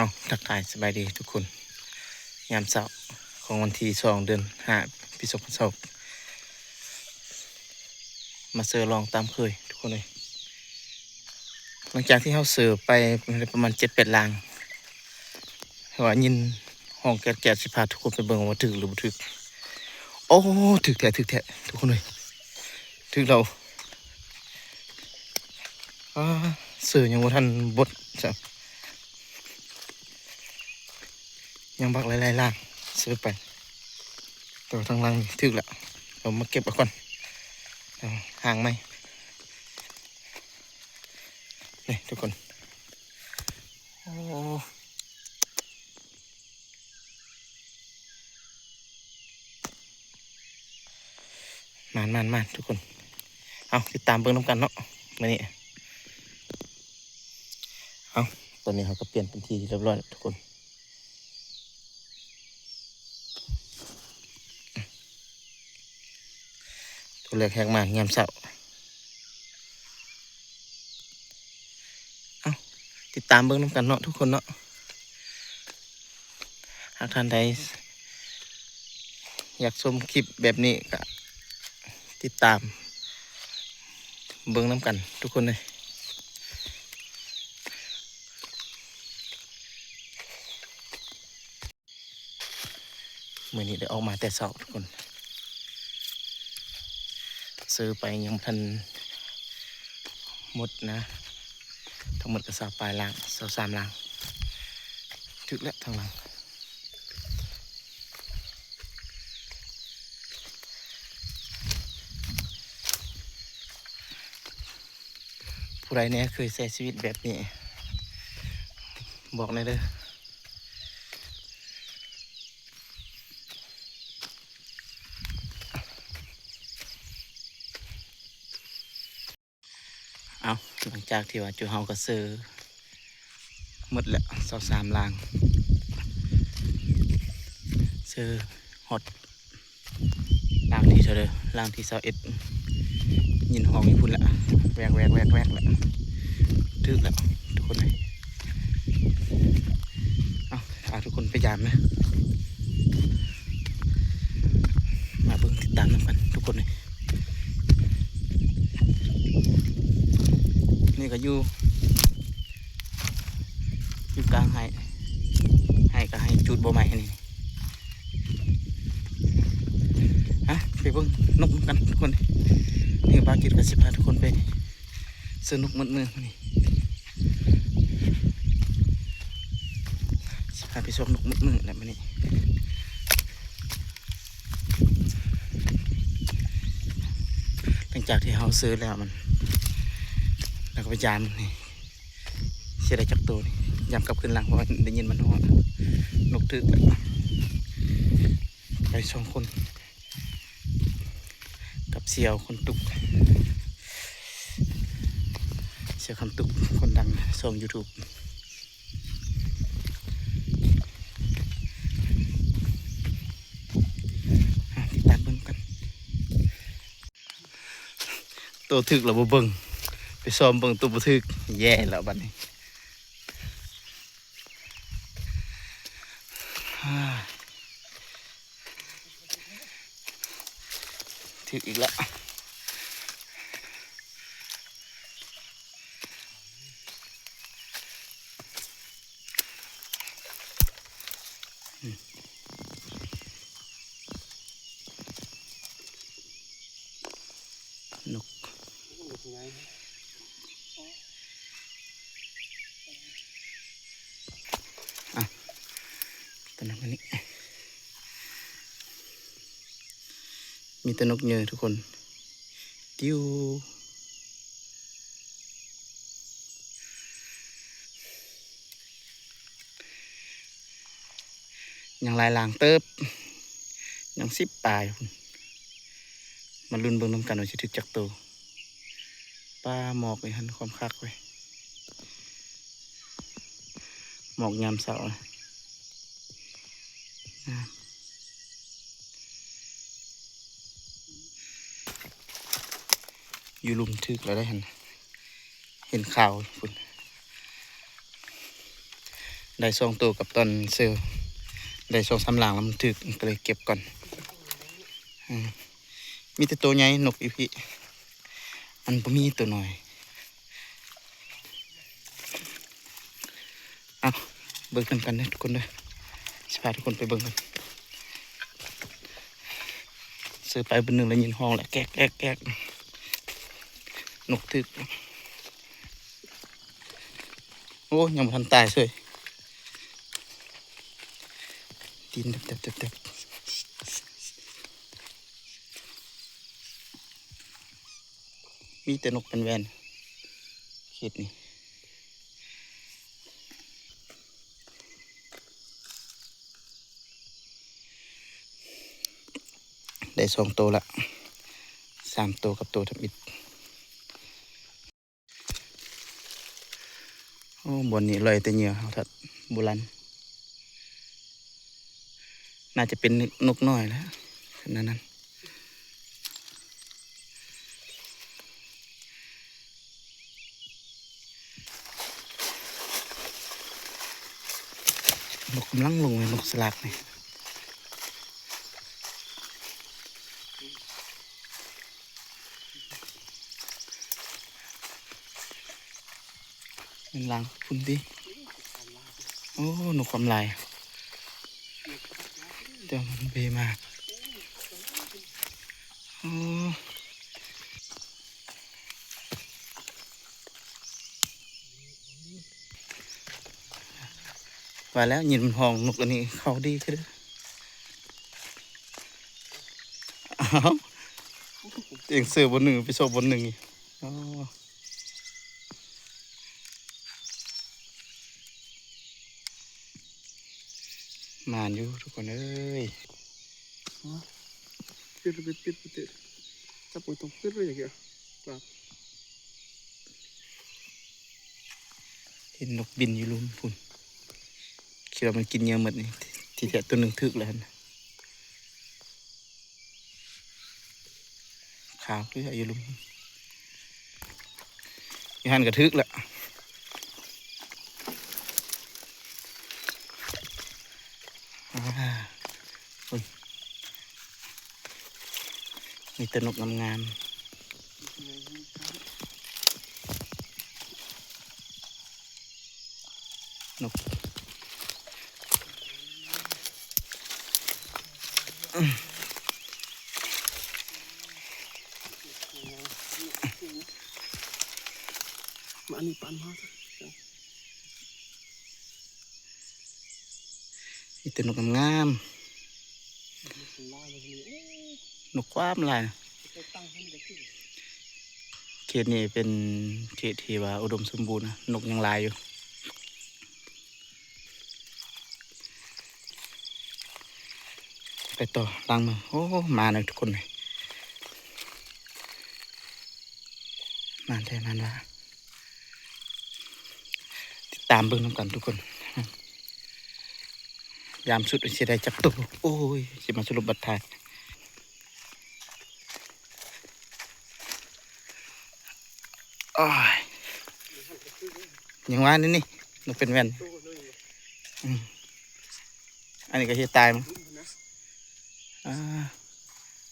ເອົາ ທັກທາຍສະບາຍດີທຸກຄົນ ຍາມເຊົ້າຂອງວັນທີສອງ ເດືອນຫ້າ ປີສອງພັນຊາວ ມາເຊີລອງຕາມເຄີຍທຸກຄົນເອີຍ. ຫຼັງຈາກທີ່ເຮົາເຊີໄປໄດ້ປະມານເຈັດແປດຫຼັງ ເພາະວ່າຍິນຮ້ອງແກດໆ ຊິພາທຸກຄົນໄປເບິ່ງວ່າຖືກຫຼືບໍ່ຖືກ. ໂອ້ ຖືກແທ້ ຖືກແທ້ທຸກຄົນເອີຍ ຖືກແລ້ວ. ອາ ເຊີຍັງບໍ່ທັນບົດຊ້ຳ ຍັງບັກຫຼາຍໆຫຼັງເຊີໄປ ແຕ່ວ່າທາງຫຼັງນີ້ຖືກແລ້ວ. ເຮົາມາເກັບເອົາກ່ອນ ເອົາຫາງໃໝ່ ນີ້ທຸກຄົນ. ໂອ້ ມານໆໆ ທຸກຄົນ ເອົາ ຕິດຕາມເບິ່ງນຳກັນເນາະມື້ນີ້. ເອົາ ຕອນນີ້ເຮົາກໍປ່ຽນເປັນທີ່ຮຽບຮ້ອຍແລ້ວທຸກຄົນ. ໂຕແລກແຮກມາຍາມເຊົ້າ. ເອົ້າ ຕິດຕາມເບິ່ງນຳກັນເນາະທຸກຄົນເນາະ. ຫາກທ່ານໃດຢາກຊົມຄລິບແບບນີ້ ກະຕິດຕາມເບິ່ງນຳກັນທຸກຄົນເອີຍ. ມື້ນີ້ໄດ້ອອກມາແຕ່ເຊົ້າທຸກຄົນ ເຊີໄປຍັງບໍ່ທັນໝົດນະ ທັງໝົດກໍຊາວປາຍຫຼັງ ຊາວສາມຫຼັງ. ຖືກແລ້ວທາງຫຼັງ ຜູ້ໃດແດ່ເຄີຍໃຊ້ຊີວິດແບບນີ້ ບອກແດ່ເດີ. ເອົາ ຫຼັງຈາກທີ່ວ່າຈຸເຮົາກໍເຊີໝົດແລ້ວ ຊາວສາມຫຼັງ ເຊີຮອດ ຫຼັງທີເທົ່າໃດ ຫຼັງທີຊາວເອັດ ຍິນຮ້ອງຢູ່ພຸ້ນລະ ແວກໆໆໆ ລະ ຖືກລະທຸກຄົນເອີຍ. ເອົາ ພາທຸກຄົນໄປຢາມນະ ມາເບິ່ງຕິດຕາມນຳກັນທຸກຄົນເອີຍ. ນີ້ກໍຢູ່ ຢູ່ກາງໄຮ່ ໄຮ່ກໍໄຮ່ຈູດບໍ່ໄໝ້ນີ້. ອະ ໄປເບິ່ງນົກນຳກັນທຸກຄົນ. ນີ້ບ່າວຈິດກໍຊິພາທຸກຄົນໄປເຊີນົກໝົດມື້ນີ້ ຊິພາໄປຊອກນົກໝົດມື້ແຫຼະມື້ນີ້. ຫຼັງຈາກທີ່ເຮົາເຊີແລ້ວມັນ ແລ້ວກໍໄປຢາມນີ້ ຊິໄດ້ຈັກໂຕນີ້ ຢາມກັບຄືນຫຼັງ ເພາະວ່າໄດ້ຍິນມັນຮ້ອງ ນົກຖືກແລ້ວ. ໄປສອງຄົນ ກັບສ່ຽວຄົນຕຸກ ສ່ຽວຄຳຕຸກ ຄົນດັງຊ່ອງຢູທູບ. ອ່ະ ຕິດຕາມເບິ່ງກັນ ໂຕຖືກລະບໍ່ເບິ່ງ ໄປຊອມເບິ່ງໂຕບໍ່ຖືກ ແຍ່ແລ້ວບັດນີ້. ຖືກອີກແລ້ວ ນົກ ອ່ະ ຕົວນັ້ນ ອັນນີ້ ມີແຕ່ນົກເຍີທຸກຄົນ ຕິວ. ຍັງຫຼາຍຫຼັງເຕີບ ຍັງສິບປາຍພຸ້ນ ມາລຸ້ນເບິ່ງນຳກັນວ່າຊິຖືກຈັກໂຕ. ປ້າ ໝອກນີ້ຫັ້ນຄວາມຄັກເວີຍ ໝອກຍາມເຊົ້າ ງາມ. ຢູ່ລຸ່ມຖືກແລ້ວໄດ໋ຫັ້ນ ເຫັນຂາວພຸ້ນ. ໄດ້ສອງໂຕກັບຕອນເຊີ ໄດ້ສອງສາມລາງແລ້ວມັນຖືກ ກໍເລີຍເກັບກ່ອນ. ອືມ ມີແຕ່ໂຕໃຫຍ່ ນົກຢູ່ພີ້ ອັນບໍ່ມີໂຕນ້ອຍ. ເອົາ ເບິ່ງນຳກັນເດີທຸກຄົນເດີ ຊິພາທຸກຄົນໄປເບິ່ງກັນ. ເຊີໄປບາດໜຶ່ງແລ້ວຍິນຮ້ອງແລ້ວ ແກກໆໆ ນົກຖືກ. ໂອ້ ຍັງບໍ່ທັນຕາຍເຊີຍ ຕີນແຕບໆໆ. ມີແຕ່ນົກແວ່ນໆ ເຂດນີ້ ໄດ້ສອງໂຕລະ ສາມໂຕກັບໂຕທຳອິດ. ໂອ້ ບ່ອນນີ້ລອຍແຕ່ເຫຍື່ອເຮົາ ທັດບູລັນ ໜ້າຈະເປັນນົກນ້ອຍແຫຼະ ຂະໜາດນັ້ນ. ນົກກຳລັງລົງເລີຍ ນົກສະຫຼາກນີ້. ແມ່ນຫຼັງພຸ້ນຕິ? ໂອ້ ນົກຄວາມລາຍ ແຕ່ມັນເບມາ. ໂອ້ ວ່າແລ້ວຍິນມັນຮ້ອງ ນົກອັນນີ້ເຂົ້າດີຄືເດີ. ອ້າວ ເອງເສີບ່ອນໜຶ່ງ ໄປຊອກບ່ອນໜຶ່ງອີກ. ອໍ ໝານຢູ່ທຸກຄົນເອີຍ. ປິດ ປິດ ປິດ ປິດ ຈັບບໍ່ຕ້ອງປິດເລີຍ ຢ່າງເດຍ. ເຫັນນົກບິນຢູ່ລຸ່ມພຸ້ນ ຄິດວ່າມັນກິນເຫຍື່ອໝົດນີ້ ທີ່ແທ້ໂຕໜຶ່ງຖືກແລ້ວຫັ້ນ. ຂາວຄືຢູ່ລຸ່ມ ຢູ່ຫັ້ນກໍຖືກລະ. ອາ ໂອ້ຍ ມີແຕ່ນົກງາມໆ. ນົກ ມາອັນນີ້ປັນມາ ມີແຕ່ນົກງາມໆ. ນົກຄວາມຫຼາຍ. ເຂດນີ້ເປັນເຂດທີ່ວ່າອຸດົມສົມບູນນະ ນົກຍັງຫຼາຍຢູ່. ໄປຕໍ່ ລ້າງມື. ໂອ້ ມາແລ້ວທຸກຄົນເອີຍ ມາແທ້ມາວ່າ. ຕິດຕາມເບິ່ງນຳກັນທຸກຄົນ ຍາມສຸດຊິໄດ້ຈັກໂຕ. ໂອ້ຍ ຊິມາສະຫຼຸບບັດທ້າຍ. ໂອ້ຍ ຍັງວ່ານີ້ ນົກເປັນແວ່ນ. ອືມ ອັນນີ້ກໍເຮັດຕາຍມັນ. ອ່າ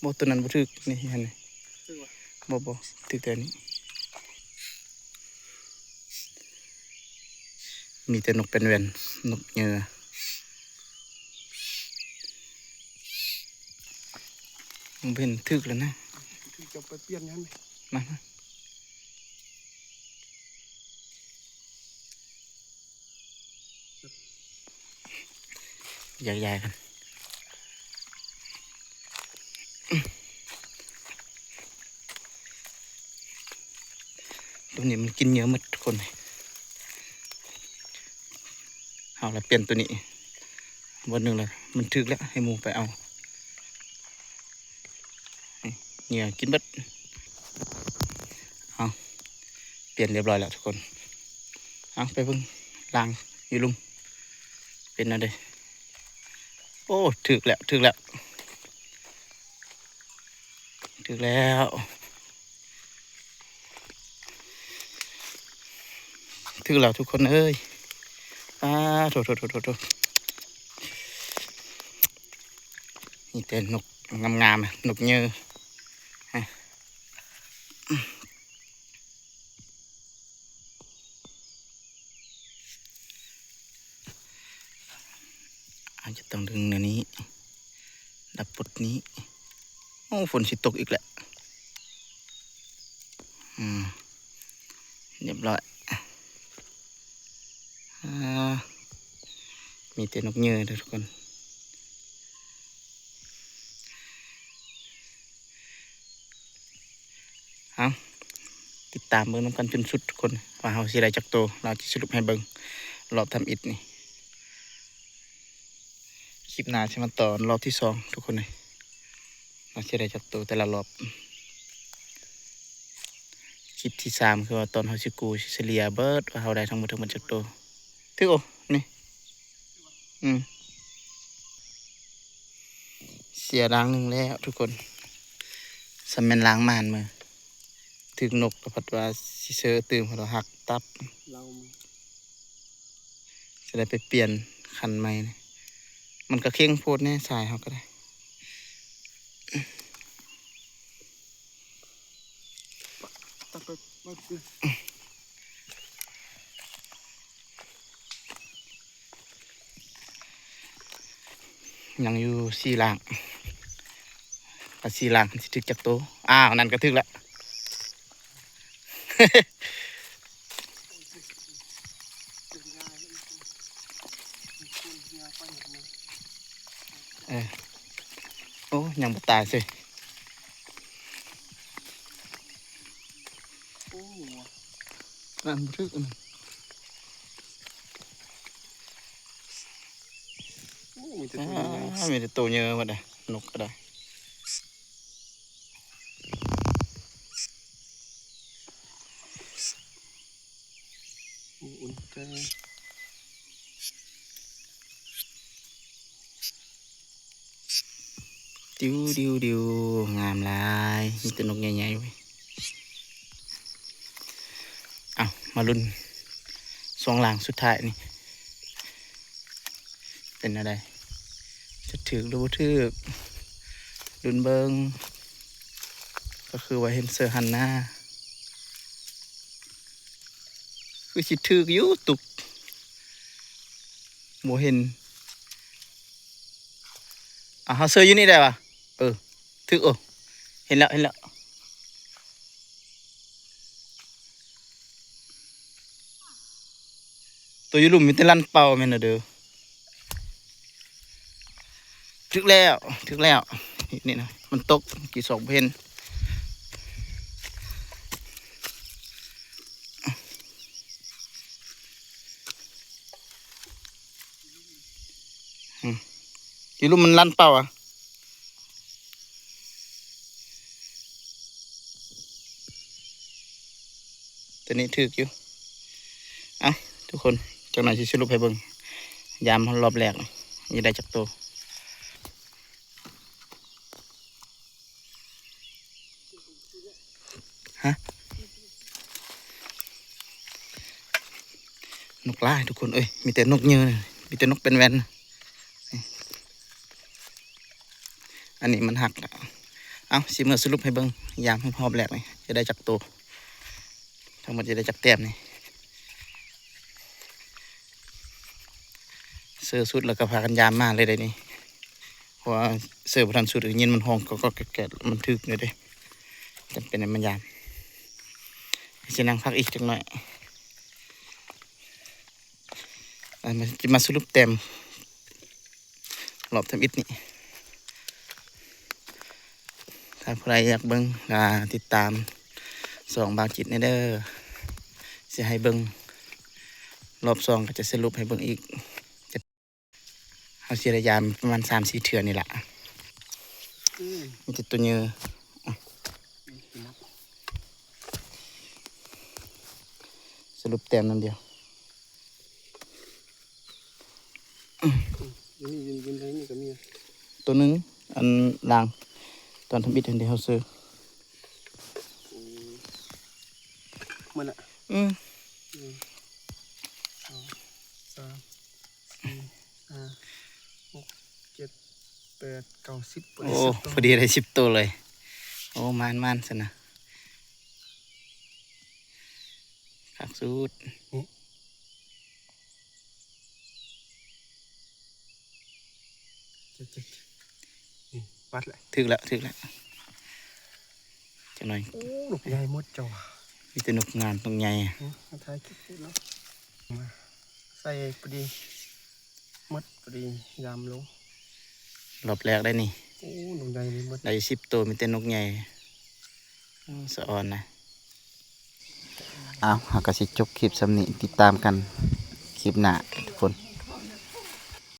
ບໍ່ ໂຕນັ້ນບໍ່ຖືກ ນີ້ຫັ້ນນີ້. ບໍ່ ບໍ່ ຖືກແຕ່ນີ້. ມີແຕ່ນົກເປັນແວ່ນ ນົກເຫຍື່ອ. ມັນເປັນຖືກແລ້ວນະ. ຖືກ ຈະໄປປ່ຽນຍັງ. ມາ ມາ. ແຍກຍ້າຍກັນ. ຕົວນີ້ມັນກິນເຫຍື່ອໝົດທຸກຄົນ. ເຮົາລະປ່ຽນຕົວນີ້ບ່ອນໜຶ່ງລະ ມັນຖືກແລ້ວ ໃຫ້ໝູ່ໄປເອົາ. ນີ້ ເຫຍື່ອກິນເບິດ. ເອົາ ປ່ຽນຮຽບຮ້ອຍແລ້ວທຸກຄົນ. ເອົາ ໄປເບິ່ງ ລ້າງຢູ່ລຸ່ມ ເປັນແນວໃດ. ໂອ້ ຖືກແລ້ວ ຖືກແລ້ວ ຖືກແລ້ວ. ຖືກແລ້ວທຸກຄົນເອີຍ. ປ ອ້າ ໂຖໆໆໆ ມີແຕ່ນົກງາມໆ ນົກເຍີ. ອາດຈະຕ້ອງດຶງແນວນີ້ ດັບປົດນີ້. ໂອ້ ຝົນຊິຕົກອີກແລ້ວ. ອືມ ຮຽບຮ້ອຍ. ອາ ມີແຕ່ນົກເຍີເດີທຸກຄົນ. ເອົາ ຕິດຕາມເບິ່ງນຳກັນຈົນສຸດທຸກຄົນ ວ່າເຮົາຊິໄດ້ຈັກໂຕ. ລາວຊິສະຫຼຸບໃຫ້ເບິ່ງລອບທຳອິດນີ້. ຄລິບໜ້າຊິມາຕໍ່ລອບທີສອງທຸກຄົນເອີຍ ວ່າຊິໄດ້ຈັກໂຕແຕ່ລະລອບ. ຄລິບທີສາມ ຄືວ່າຕອນເຮົາຊິກູ້ ຊິສະເລ່ຍເບິດວ່າເຮົາໄດ້ທັງໝົດທັງມວນຈັກໂຕ. ຖືກ ໂອ້ ນີ້ ອືມ ເສຍລາງໜຶ່ງແລ້ວທຸກຄົນ. ສ່ຳແມ່ນລາງໝານມື້ ຖືກນົກ ແລ້ວພັດວ່າຊິເຊີຕື່ມ ພັດວ່າຫັກຕັບ. ຊິໄດ້ໄປປ່ຽນຄັນໃໝ່. ມັນກະເຄັ່ງໂພດແນ່ ສາຍເຮົາກະໄດ້. ຍັງຢູ່ສີ່ລາງ ວ່າສີ່ລາງຊິຖືກຈັກໂຕ. ອ້າວ ນັ້ນກະຖືກລະ. ເອີ ໂອ້ ຍັງບໍ່ຕາຍເຊີຍ. ໂອ້ ນັ້ນບໍ່ຖືກ. ໂອ້ ມີແຕ່ໂຕໃຫຍ່ໆ ມີແຕ່ໂຕໃຫຍ່ໝົດເດ້ ນົກກະໄດ້. ຕິວໆໆ ງາມຫຼາຍ ມີແຕ່ນົກໃຫຍ່ໆເວີຍ. ເອົາ ມາລຸ້ນຊ່ວງລ່າງສຸດທ້າຍນີ້ ເປັນແນວໃດ ຈະຖືກຫຼືບໍ່ຖືກ ລຸ້ນເບິ່ງ. ກະຄືວ່າເຫັນເສື້ອຫັ້ນນາ ຄືຊິຖືກຢູ່ຕຸກ ບໍ່ເຫັນ. ອ່າ ເຮົາເຊີຢູ່ນີ້ໄດ້ຫວາ? ເອີ ຖືກ. ໂອ້ ເຫັນແລ້ວ ເຫັນແລ້ວ. ໂຕຢູ່ລຸ່ມມີແຕ່ລັນເປົ່າແມ່ນລະເດີ. ຖືກແລ້ວ ຖືກແລ້ວ. ນີ້ນະ ມັນຕົກ ກີ່ສອກບໍ່ເຫັນ. ອືມ ຢູ່ລຸ່ມມັນລັນເປົ້າອະ. ໂຕນີ້ຖືກຢູ່. ເອົ້າ ທຸກຄົນ ຈັກໜ່ອຍຊິສະຫຼຸບໃຫ້ເບິ່ງ ຍາມຮອບແລກນີ້ ຊິໄດ້ຈັກໂຕ. ຮະ ນົກຫຼາຍທຸກຄົນເອີຍ ມີແຕ່ນົກເຍີ ມີແຕ່ນົກເປັນແວ່ນ. ອັນນີ້ມັນຫັກ. ເອົ້າ ຊິເມືອສະຫຼຸບໃຫ້ເບິ່ງ ຍາມຮອບແລກນີ້ ຈະໄດ້ຈັກໂຕ ທັງໝົດຈະໄດ້ຈັກແຕ້ມນີ້. ເຊີສຸດແລ້ວກະພາກັນຍາມມາເລີຍເດ້ນີ້ ເພາະວ່າເຊີບໍ່ທັນສຸດ ໄດ້ຍິນມັນຮ້ອງກອກໆແກກໆ ມັນຖືກເລີຍເດ້. ຈຳເປັນໃຫ້ມາຍາມ ຊິນັ່ງພັກອີກຈັກໜ້ອຍ ແລ້ວຊິມາສະຫຼຸບແຕ້ມ ລອບທຳອິດນີ້. ຖ້າຜູ້ໃດຢາກເບິ່ງກະຕິດຕາມຊ່ອງບ່າວຈິດແດ່ເດີ ຊິໃຫ້ເບິ່ງ ລອບສອງກະຈະສະຫຼຸບໃຫ້ເບິ່ງອີກ. ເຮົາຊິໄດ້ຍາມປະມານສາມສີ່ເທື່ອນີ້ລະ. ອືມ ມີແຕ່ໂຕເຍີ. ສະຫຼຸບແຕ້ມນຳດຽວ. ອືມ ຢູ່ນີ້ ຢູ່ ຢູ່ໃນນີ້ກະມີ ໂຕໜຶ່ງ ອັນລ່າງ ຕອນທຳອິດຫັ້ນເດ ເຮົາເຊີ. ອືມ ໝົດລະ. ອືມ ໜຶ່ງ ສອງ ສາມ ແປດ ເກົ້າ ສິບ ພໍດີ ໂອ້ ສິບໂຕ ພໍດີໄດ້ສິບໂຕເລີຍ. ໂອ້ ໝານໆ ຊັ້ນນະ ຄັກສຸດ. ນີ້ ເຈັບໆ ນີ້ ປັດແຫຼະ ຖືກແລ້ວ ຖືກແລ້ວ ຈັກໜ່ອຍ. ໂອ້ ນົກໃຫຍ່ໝົດເຈົ້າ ມີແຕ່ນົກງາມ ນົກໃຫຍ່. ອືມ ຖ່າຍຄລິບເນາະ ມາໃສ່ພໍດີ ໝົດພໍດີ ຍາມລົງ ລອບແລກໄດ້ນີ້. ໂອ້ ນົກໃຫຍ່ນີ້ໝົດ ໄດ້ສິບໂຕ ມີແຕ່ນົກໃຫຍ່. ໂອ້ ສະອອນນະ. ເອົາ ເຮົາກໍຊິຈົບຄລິບສ່ຳນີ້ ຕິດຕາມກັນຄລິບໜ້າທຸກຄົນ.